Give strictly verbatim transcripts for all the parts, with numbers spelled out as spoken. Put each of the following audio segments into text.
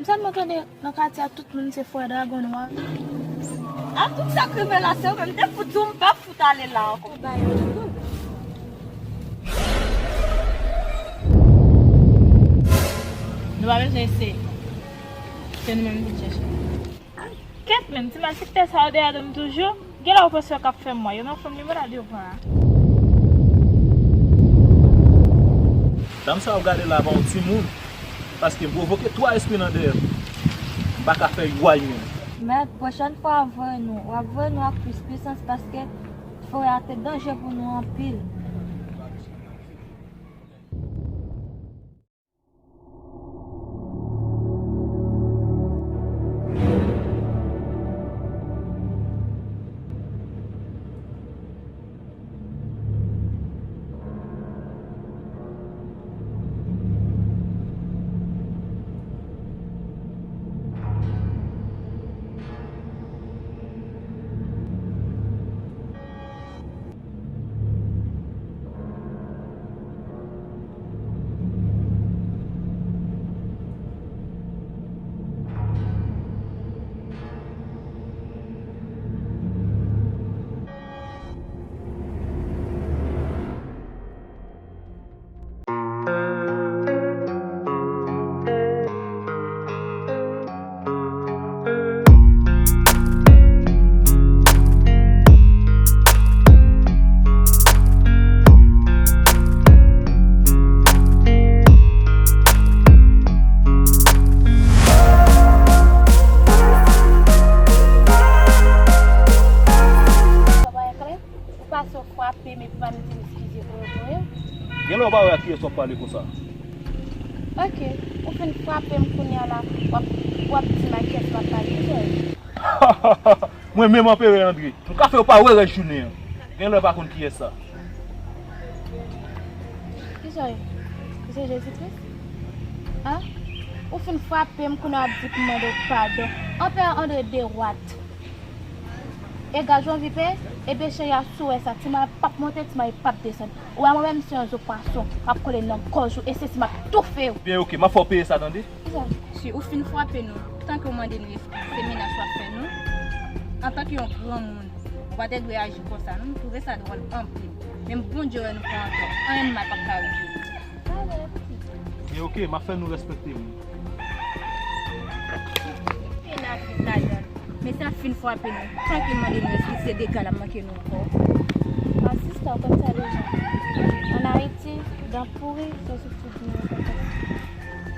Sa mwen tande nan katye a, tout moun se frè Dragon Nwa. A tout sa k rive la, se ou menm. M te fout di w m p ap fout ale la ankò. Nou pa bezwen eseye. Se nou menm ki chèche. Kèt menm, ti malfektè sa yo dèyè do m toujou. Genlè yo panse yo k ap fè m mwen. Yo nan fòm limonad yo pran an. Dam sa w ap gade la pa yon timoun. Paske m pwovoke twa espri nan dèyè m. M pa ka fè y way menm. Mèt, pwochèn fwa w ap voye nou, w ap voye nou ak plis pwisans paske forè a te danje pou nou anpil. Ou pase w frape m epi w pa menm di m eskize pou yo voye w. Genlè w pa wè ak kiyès w ap pale konsa. Ok, ou fin frape m kounye a la, w ap, w ap di m ak kiyès m ap pale, Izoy. Mwen menm Anperè Andre, m ka fè w pa wè rès jounen an. Genlè w pa konn kiyès sa. Izoy, se Jezi Kris? An? Ou fin frape m kounye a w ap di pou m mande w padon. Anperè Andre de wat. E gaz w anvi peye? Ebyen cheri a, si w wè sa, ti may p ap monte, ti may p ap desann. Ou wè mwen menm se yon zo pwason m ap kole nan gòj ou e se si m ap toufe w. Byen, ok, m ap fè w peye sa, tande. Kisa? Si ou fin frape nou, tanke w mande nou eskiz, se menas w ap fè nou. Antanke yon granmoun, ou pa te dwe aji konsa, non, m twouve sa dwòl anpil. Menm Bondye wè nou pran antò, anyen mal p ap ka rive nou. Pale, pitit. Byen, ok, m ap fè nou respekte m. Fin avèk lajan. Mesye ap fin frape nou. Tanke mande nou eskiz, se dega l ap manke nou ankò. Ma sista, ou konn sa deja. Ann Ayiti, dan pouri, se sou tout moun yo konn fè.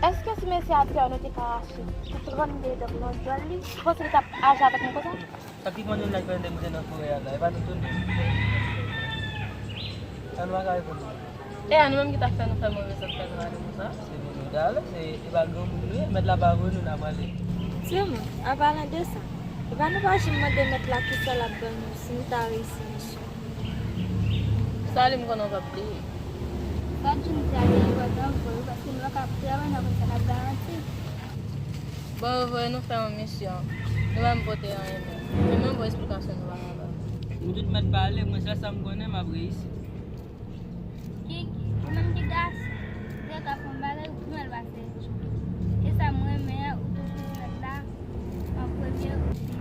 Èske si mesye a te wè nou te ka rache tout trannde dan nan djòl li, ou panse li t ap aji avèk nou konsa? Sa ki konnen laj pral depoze nan forè a la, e pa nou tounen. Sa nou pa ka reponn nou. E a nou menm ki t ap fè nou fè move zòt fè nou ale konsa? Se pou nou t ale, se, e pa granmoun nou ye, mèt la pa voye nou, n ap ale. Timoun, an palan de sa, e pa nou pa janm mande mèt la kisa l ap ban nou si nou ta reyisi misyon. Sa li m konnen w p ap bliye. Sa Jim di a te enpòtan vre wi, paske nou pa ka travay nan konn sa n ap garanti. Bon, yo voye nou fè yon misyon. Nou pa menm pote anyen menm. Men menm bon esplikasyon nou pa ka ba. Nou tout mèt pale, mwen sèl sa m konnen, m ap reyisi. Kiki, ou menm ki gason, ou te ka fè yon bagay ou pi mal pase Jim. E sa m renmen an, ou toujou di mèt la an premye, ou fini an premye.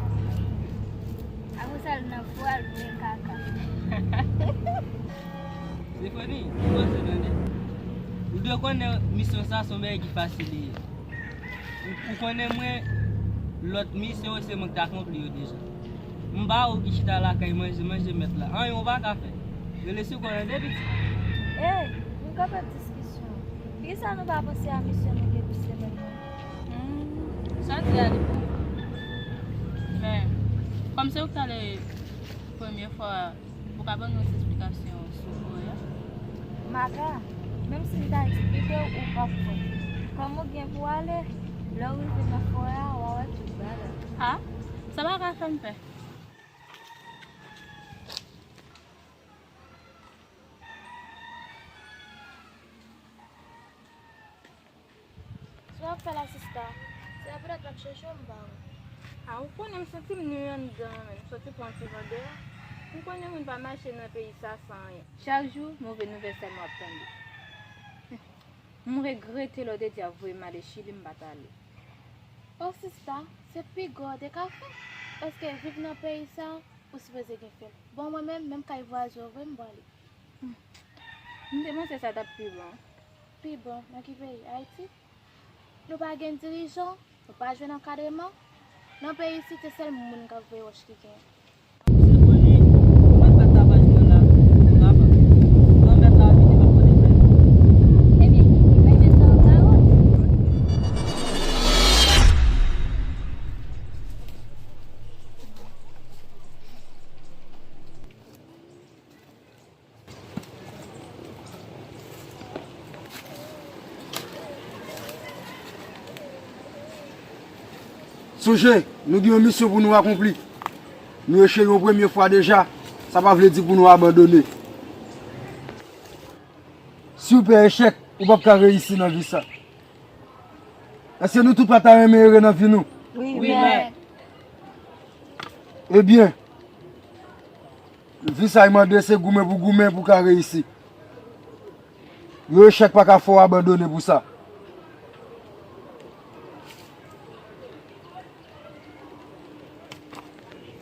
Apre sa, l nan fò al boure kaka. Stéphanie, ou panse tande. Ou dwe konnen misyon sa se yon bagay ki fasil li ye. Ou, ou konnen mwen, lòt misyon yo se mwen ki t akonpli yo deja. M pa ou ki chita lakay manje, manje mèt la. Anyen ou pa ka fè. Rele sou kò tande pitit. Ey, nou kanpe diskisyon. Poukisa nou pa panse a misyon nou depi semèn nan? Hmm, sa w di a li bon. Men, kòm se ou ki t ale premye fwa, ou ka ban nou yon ti esplikasyon sou forè a? Maka, menm si m ta eksplike w, ou p ap kwè. Kòm ou gen pou w ale, lè w rive nan forè a, w a wè tout bagay. A, sa pa ka fè m pè. Sa w ap fè la, sista? Se la poutèt m ap chèche w, m pa wè. A, ou konnen m santi m nwi anndan an, men m soti pran ti van deyò. M konnen moun pa mache nan peyi sa san anyen. Chak jou, move nouvèl sèlman w ap tande. M regrete lè w te di ap voye m ale Chili, m pa t ale. O sista, se pi gwo w te ka fè. Paske viv nan peyi sa, ou sipoze gen fè l. Bon, mwen menm, menm kay vwazen w vre m pwale. M te panse sa t ap pi bon. Pi bon? Nan ki peyi? Ayiti? Nou pa gen dirijan, nou pa jwenn ankadreman. Nan peyi isit, se sèl moun k ap voye wòch ki genyen. Sefoni, mwen bat la paj mwen la, m ap, lè mèt la vini, m ap pote plent. Ebyen, mwen mèt la pawòl. Sonje, nou gen yon misyon pou nou akonpli. Nou echwe yon premye fwa deja, sa pa vle di pou nou abandone. Si w pè echèk, ou p ap ka reyisi nan vi sa. Èske nou tout pa ta renmen ere nan vi nou? Wi, mèt. Ebyen, vi sa y mande se goumen pou goumen pou w ka reyisi. Yon echèk pa ka fè w abandone pou sa.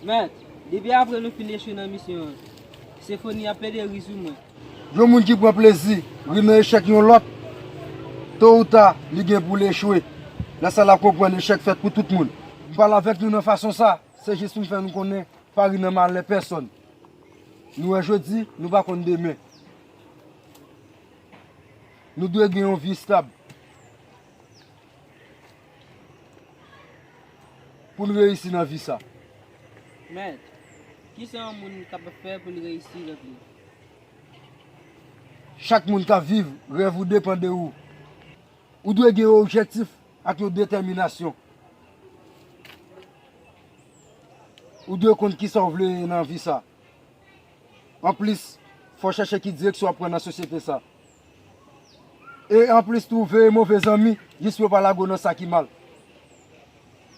Mèt, depi apre nou fin echwe nan misyon an, Sefoni ap plede ri sou mwen. Yon moun ki pran plezi ri nan echèk yon lòt, to ou ta, li gen pou l echwe. Lè sa l ap konprann echèk fèt pou tout moun. M pale avèk nou nan fason sa, se jis pou m fè nou konnen, pa ri nan malè pèsonn. Nou wè jodi, nou pa konn demen. Nou dwe gen yon vi estab pou n reyisi nan vi sa. Mèt, kisa yon moun kapab fè pou l reyisi rèv li? Chak moun k ap viv, rèv ou depann de ou. Ou dwe gen yon objektif ak yon detèminasyon. Ou dwe konn kisa w vle nan vi sa. Anplis, fò w chèche ki direksyon w ap pran nan sosyete sa. E anplis tou, veye move zanmi, jis pou yo pa lage w nan sa ki mal.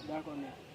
Dakò, mèt.